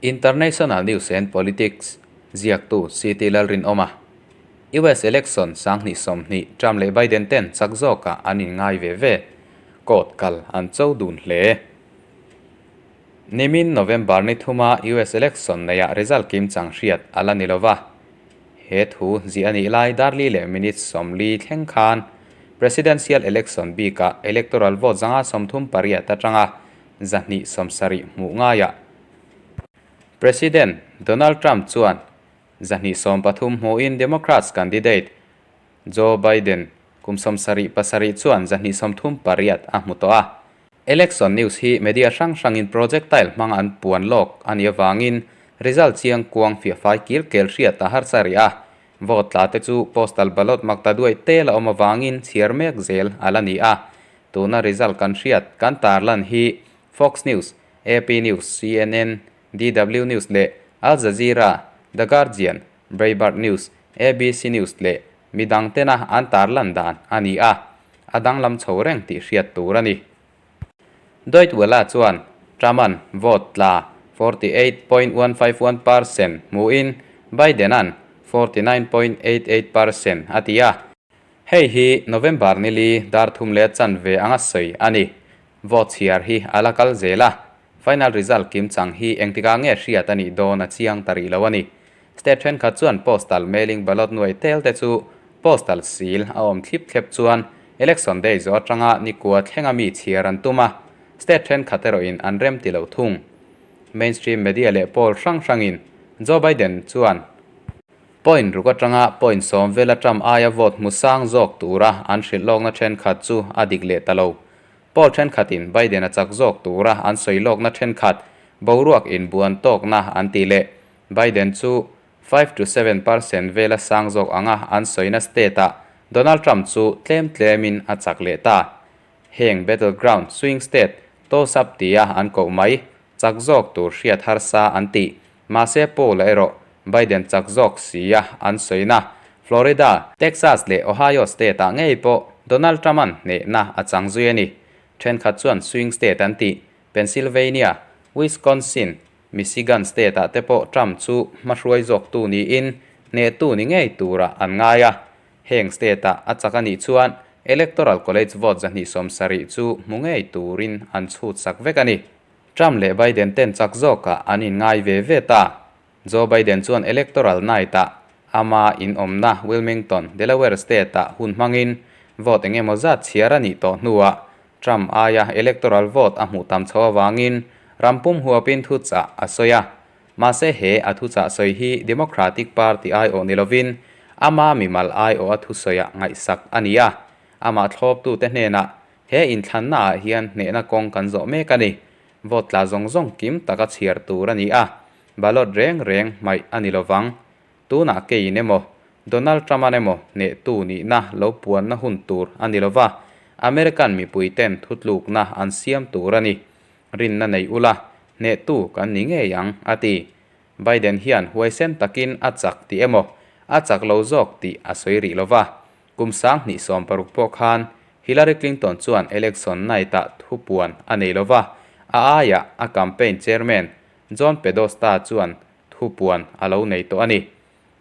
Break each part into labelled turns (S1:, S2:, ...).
S1: International News and Politics ziaktu CT Lalrinawma, US Election 2020 Trump leh Biden ten chak zawkah an inngai ve ve, court kal an cho dun hle. Nimin November ni thuma US Election neiah result kim chang hriat a la ni lova. He thu ziah a nih lai darli leh minute 40 thleng khan Presidential Election bikah electoral vote 138 atanga 270 hmuh ngaiah President Donald Trump chuan 230 hmuhin Democrats candidate Joe Biden kum 77 chuan 238 a hmu tawh a. Election news hi media hrang hrangin projectile hmang an puan lawk a nih avangin result chiang kuang fiahfai kil kel hriat a harsa rih a. Vote tla te chu postal ballot makta duai tel a awm avangin chhiar mek zel a la ni a. Tuna result kan hriat kan tarlan hi Fox News, AP News, CNN, DW News leh Al Jazeera, The Guardian, Breitbart News, ABC News leh midang tena an tarlan dan a ni a, a danglam chho reng tih hriat tur a ni. Deutsche Welle chuan Trump-a'n vote tla 48.151 percent hmuhin Biden-a'n 49.88 percent a ti a. Hei hi November nili dar thum leh chanve anga sawi a ni. Vote chhiar hi a la kal zel a, final result kim chang hi engtikah nge hriat a nih dawn a chiang ta rih lo a ni. State thenkhat chuan postal mailing ballot nuai tel te chu postal seal a awm thlip thlep chuan election day zawh atanga nikua thlenga mi chhiar an tum a, state thenkhat erawhin an rem ti lo thung. Mainstream media leh poll hrang hrangin Joe Biden chuan Point ruk atanga point 10 vela Trump aia vote hmu sang zawk tura an hrilh lawkna thenkhat chu a dik leh ta lo. Poll thenkhatin Biden a chak zawk tura an sawi lawkna thenkhat boruak inbuan tawkna an tih leh Biden chu 5 to 7% vela sang zawk anga an sawina state-ah Donald Trump chu tlem tlemin a chak leh ta. Heng battleground swing state toss-up tia an koh mai chak zawk tur hriat harsa an ti. Mahse poll erawh Biden chak zawk sia an sawina Florida, Texas leh Ohio state-ah ngei pawh Donald Trump-a'n hnehna a chang zui a ni. Thenkhat chuan swing state an ti. Pennsylvania, Wisconsin, Michigan state-ah te pawh Trump chu hmahruai zawk tu niin hnehtu ni ngei tura an ngai a. Heng state-ah a chak a nih chuan Electoral College vote 270 chu hmu ngei turin an chhut sak vek a ni. Trump leh Biden ten chak zawkah an inngai ve ve ta. Joe Biden chuan electoral night-ah ama in awmna Wilmington, Delaware state-ah hun hmangin vote eng emaw zat chhiar a nih tawh hnuah Trump aia electoral vote a hmuh tam chho awangin rampum huapin thu chah a sawi a. Mahse he a thu chah sawi hi Democratic Party aiawh ni lovin ama mimal aiawh a thusawiah ngaihsak a ni a. Amah thlawptute hnenah he inthlanna ah hian hnehna kawng kan zawh mek a ni. Vote tla zawng zawng kim taka chhiar tur a ni a, ballot reng reng hmaih a ni lovang. Tunah keiin emaw, Donald Trump-a'n emaw hnehtu nihna lo puanna hun tur a ni lova, American mipuiten thutlukna an siam tur a ni. Rinna nei ula, hnehtu kan ni ngei ang, a ti. Biden hian huaisen takin a chak tih emaw, a chak lo zawk tih a sawi rih lova. Kum 2016 pawh khan Hillary Clinton chuan election night-ah thupuan a nei lova, a aiah a campaign chairman John Podesta chuan thupuan a lo nei tawh a ni.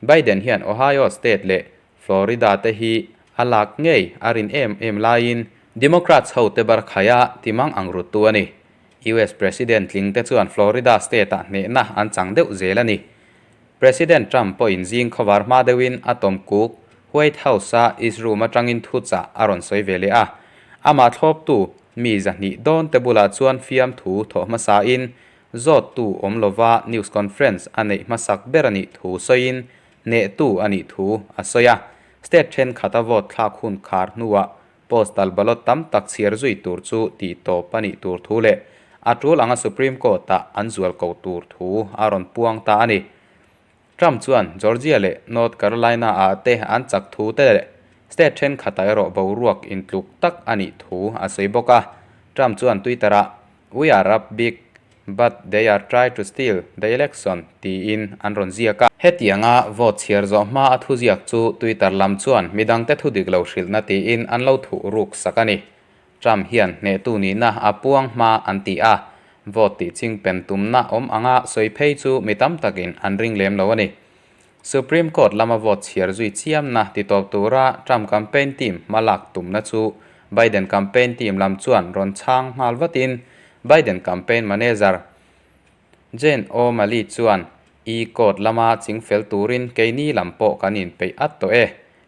S1: Biden hian Ohio state leh Florida te hi a lak ngei a rin em em laiin Democrats ho te bar khaia timang ang ruttu a ni. US President tling te chuan Florida state-ah hnehna an chang deuh zel a ni. President Trump pawhin zing khawvar hma deuhin a tawm kuk White House-a East Room atangin thu chah a rawn sawi ve leh a. Amah thlawptu mi 200 dawn te bulah chuan fiam thu thawh hmasain zawttu awm lova news conference a neih hmasak ber a nih thu sawiin hnehtu a nih thu a sawi a. State thenkhat a vote thlak hun khar hnuah postal ballot tam tak chhiar zui tur chu tih tawp a nih tur thu leh a tul anga Supreme Court-ah an zual ko tur thu a rawn puang ta a ni. Trump chuan Georgia leh North Carolina-ah te an chak thu te leh state thenkhatah erawh boruak intluk tak a nih thu a sawi bawk a. Trump chuan Twitter-ah, "We are up big, but they are try to steal the election," tiin an rawn ziak a. Hetianga vote chhiar zawh hma a thuziak chu Twitter lam chuan midangte thudik lo hrilhna tiin an lo thuh ruk sak a ni. Trump hian hnehtu nihna a puang hma an ti a. Vote tih chingpen tumna awm anga sawi phei chu mi tam takin an ring lem lo a ni. Supreme Court lama vote chhiar zui chiamna ti tawp tura Trump campaign team hma lak tumna chu Biden campaign team lam chuan rawn chhang nghal vatin Biden campaign manager Jane O'Malley chuan E court lama chingfel turin keini lam pawh kan inpeih at tawh e,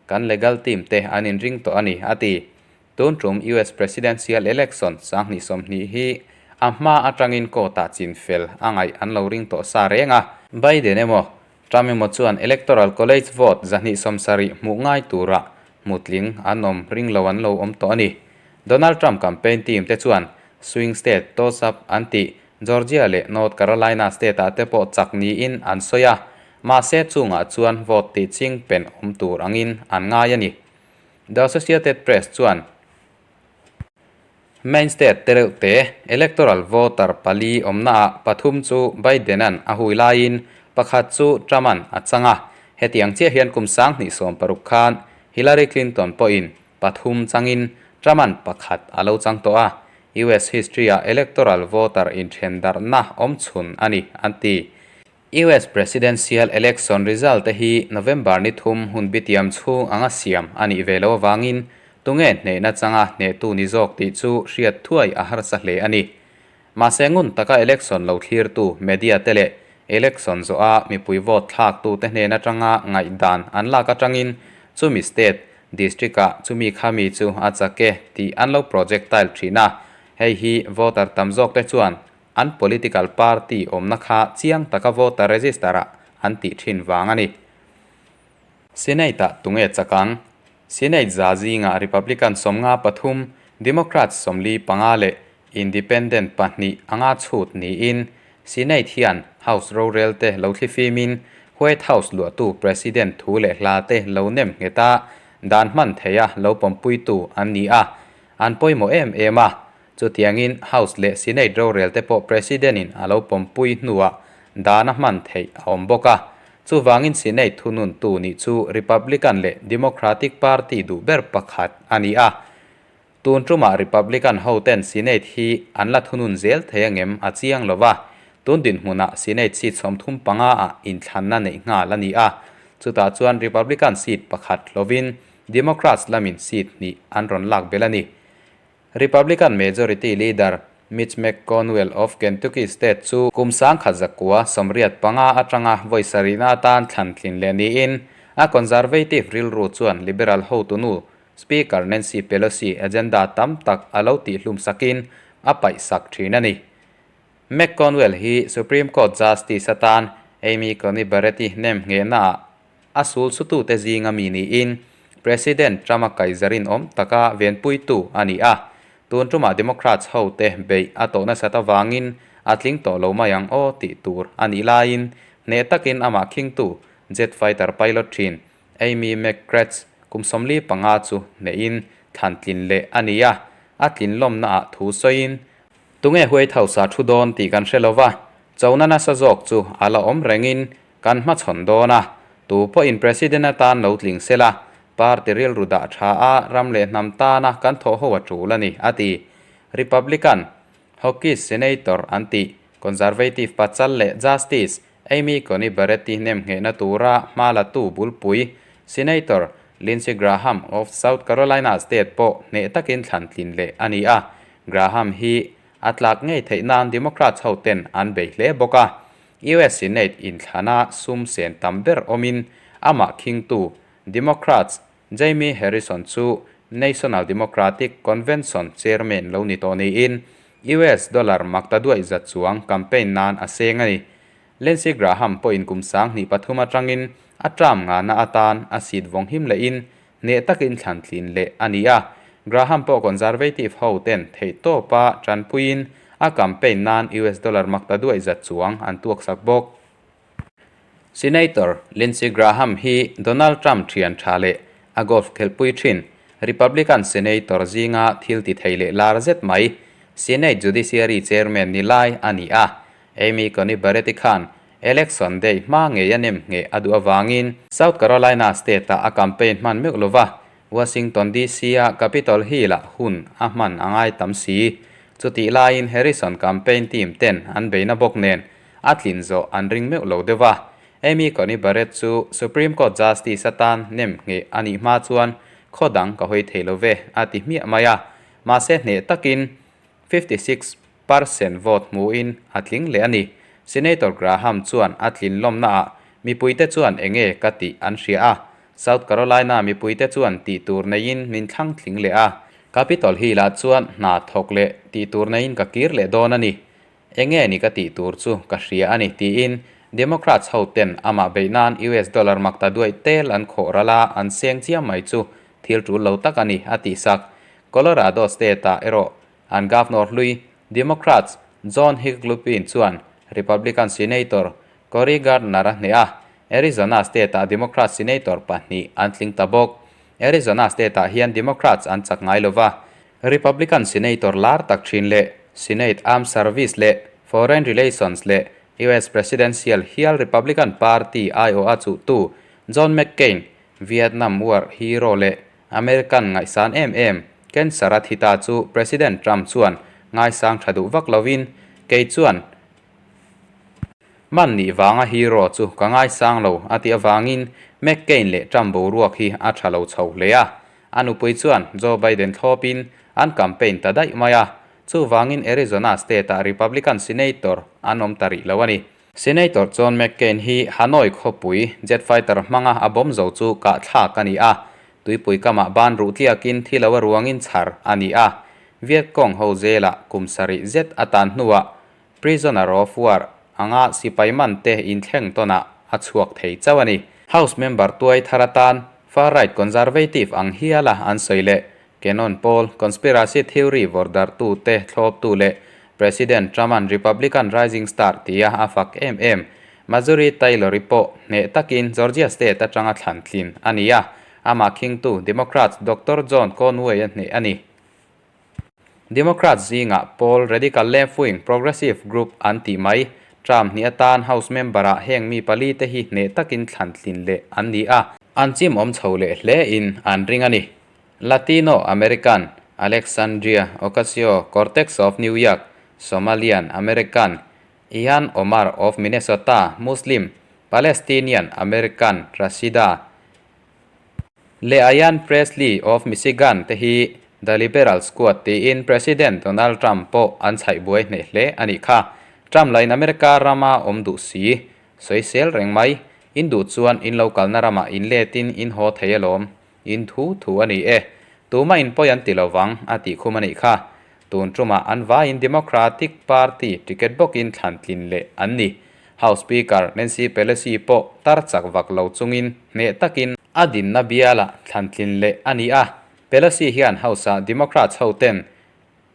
S1: kan legal team te an inring tawh a ni, a ti. Tun tum US Presidential Election 2020 hi a hma atangin court-ah chinfel a ngaih an lo ring tawh sa reng a. Biden emaw, Trump emaw chuan Electoral College vote 270 hmuh ngai tura hmutling an awm ring lo an lo awm tawh a ni. Donald Trump campaign team te chuan swing state toss-up an tih Georgia leh North Carolina state-ah te pawh chak niin an sawi a, mahse chungah chuan vote tih ching pen awm tur angin an ngai a ni. The Associated Press chuan Maine state te reuh te electoral voter pali awmnaah pathum chu Biden-a'n a hui laiin pakhat chu Trump-a'n a chang a. Hetiang chiah hian kum 2016 khan Hillary Clinton pawhin pathum changin Trump-a'n pakhat a lo chang tawh a, US history-ah electoral voter inthen darhna awmchhun a ni, an ti. US Presidential Election result te hi November ni thum hun bitiam chhung anga siam a nih ve loh avangin tunge hnehna changa hnehtu ni zawk tih chu hriat thuai a harsa hle a ni. Mahse ngun taka election lo thlirtu media te leh election zawha mipui vote thlaktu te hnen atanga ngaihdan an lak atangin chumi state, district ah chumi khami chu a chak e tih an lo projectile thin a, hei hi voter tam zawk te chuan An political party awmna kha chiang taka voter register ah an tih thin vang a ni. Senate ah tunge chak ang? Senate za zingah Republican 53, Democrats 45 leh Independent pahnih anga chhut niin Senate hian House rorel te lo thlifimin White House luahtu President thu leh hla te lo nem nghet a, dan hman theia lo pawmpuitu an ni a, an pawimawh em em a. Chutiangin House leh Senate rorel te pawh President-in a lo pawmpui hnuah dan a hman theih a awm bawk a. Chuvangin Senate thununtu nih chu Republican leh Democratic Party duh ber pakhat a ni a. Tun tumah Republican hoten Senate hi an la thunun zel thei angem a chiang lo va. Tun dinhmunah Senate seat 35 ah inthlanna neih nghal a ni a. Chutah chuan Republican seat pakhat hlovin Democrats lamin seat hnih an rawn lak belh a ni. Republican Majority Leader Mitch McConnell of Kentucky State chu kum 1985 atanga vawi sarihna atan thlan tlin leh niin a conservative rilru chuan Liberal hotunu Speaker Nancy Pelosi agenda tam tak a lo tihhlum sakin a paih sak thin a ni. McConnell hi Supreme Court Justice atan Amy Coney Barrett-i nem nghehnaah A sul chhutute zinga mi niin President Trump-a kaizarin awm taka venpuitu a ni a. Tun tumah Democrats hote beih a tawh nasat avangin a tling tawh lo mai ang aw tih tur a nih laiin hneh takin amah khingtu jet fighter pilot thin Amy McGrath kum 45 chu hnehin thlan tlin leh a ni a. A tlin lawmnaah thu sawiin Tunge White House-ah thu dawn tih kan hre lova, chona nasa zawk chu a la awm rengin Kan hmachhawn dawn a, tu pawhin President atan lo tling se la, party rilru dah tha a, ram leh hnam tana kan thawh ho a tul a ni, a ti. Republican Hawkish Senator an tih, Conservative pachal leh Justice Amy Coney Barrett-i nemnghehna tura hma latu bulpui Senator Lindsey Graham of South Carolina State pawh hneh takin thlan tlin leh a ni a, Graham hi a tlak ngei theih nan Democrats hoten an bei hle bawk a. US Senate inthlana sum sen tam ber awmin amah khingtu Democrats Jamie Harrison chu National Democratic Convention chairman lo ni tawh niin US dollar makta duaih zat chuang campaign nan a seng a ni. Lindsey Graham pawhin kum 2003 atangin a term ngahna atan a seat vawng him lehin hneh takin thlan tlin leh a ni a. Graham pawh Conservative ho ten theihtawpa tanpuiin a campaign nan US dollar makta duaih zat chuang an tuaksak bawk. Senator Lindsey Graham hi Donald Trump thian tha leh a golf khelhpui thin Republican Senator zinga thil ti thei leh lar zet mai Senate Judiciary Chairman ni lai a ni a. Amy Coney Barrett-i khan Election Day hma ngei a nem ngheh a duh avangin South Carolina state-ah a campaign hman meuh lova, Washington DC-a Capitol Hill-ah hun a hman a ngai tam si. Chutih laiin Harrison campaign team ten an beina bawk nen a tlin zawh an ring meuh lo deuh a. Amy Coney Barrett chu Supreme Court Justice atan nem ngheh a nih hma chuan khaw dang ka hawi thei lo ve a ti hmiah mai a. Mahse hneh takin 56 percent vote hmuhin a tling leh a ni. Senator Graham chuan a tlin lawmnaah mipuite chuan enge ka tih an hria a, South Carolina mipuite chuan tih tur neiin min thlang tling leh a. Capitol Hill-ah chuan hna thawk leh tih tur neiin ka kir leh dawn a ni. Enge ni ka tih tur chu ka hria a ni tiin Democrats hoten amah beih nan US dollar makta duaih tel an khawh ral a, an seng chiam mai chu thil tul lo tak a ni a tihsak. Colorado state-ah erawh An Governor hlui, Democrats John Hickenlooper chuan Republican Senator Cory Gardner a hneh a, Arizona state-ah Democrat Senator pahnih an tling ta bawk. Arizona state-ah hian Democrats an chak ngai lo va, Republican Senator lar tak thin leh Senate Armed Service leh Foreign Relations leh US Presidential hial Republican Party aiawha chuhtu John McCain, Vietnam War hero leh American ngaihsan em em, cancer a thi ta chu President Trump chuan ngaisang tha duh vak lovin, Kei chuan man nih vanga hero chu ka ngaisang lo a tih avangin McCain leh Trump boruak hi a tha lo chho hle a. A nupui chuan Joe Biden thlawpin an campaign ta daih mai a, chuvangin Arizona state-ah Republican Senator an awm ta rih lo a ni. Senator John McCain hi Hanoi khawpui jet fighter hmanga a bomb zo chu kah thlak a ni a, tuipui kamah ban ruh tliakin thi lo a ruangin chhar a ni a. Viet Cong ho zelah kum sarih zet a tan hnuah prisoner of war anga sipai man te inthleng tawnah a chhuak thei chauh a ni. House member tuai thar atan far-right conservative ang hiala an sawi leh Canon pawl, conspiracy theory vawrhdarhtu te thlawptu leh President Trump-a'n Republican rising star tia a fak em em Marjorie Taylor-i pawh hneh takin Georgia state atanga thlan tlin a ni a, amah khingtu Democrats Doctor John Conway-a hneh a ni. Democrats zingah pawl radical left-wing progressive group an tih mai Trump hnih atan House member-ah heng mi pali te hi hneh takin thlan tlin leh an ni a, an chimawm chho leh hlein an ring a ni. Latino American, Alexandria Ocasio-Cortez of New York, Somalian American, Ilhan Omar of Minnesota, Muslim, Palestinian American Rashida leh Ayanne Pressley of Michigan te hi The Liberal Squad tiin President Donald Trump pawh an chhaih buai hneh hle a nih kha. Trump lain America rama awm duh si, sawisel reng mai, in duh chuan in lo kalna ramah in letin in haw thei alawm. In thu thu a ni e. Tuma in pawi an ti lo vang, a tih khum a nih kha. Tun tumah an vaiin Democratic Party ticket bawkin thlan tlin leh an ni. House Speaker Nancy Pelosi pawh tar chak vak lo chungin hneh takin a dinna bialah thlan tlin leh a ni a. Pelosi hian House-ah Democrats hoten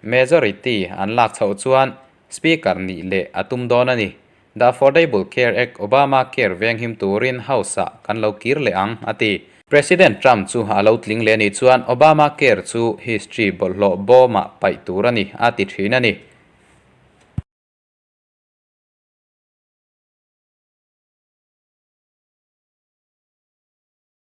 S1: Majority an lak chhoh chuan Speaker nih leh a tum dawn a ni. The Affordable Care Act, Obamacare venghim turin House-ah kan lo kir leh ang, a ti. President Trump chu a lo tling leh anih chuan Obamacare chu history bawlhhlawh bawmah paih tur a ni, a ti thin a ni.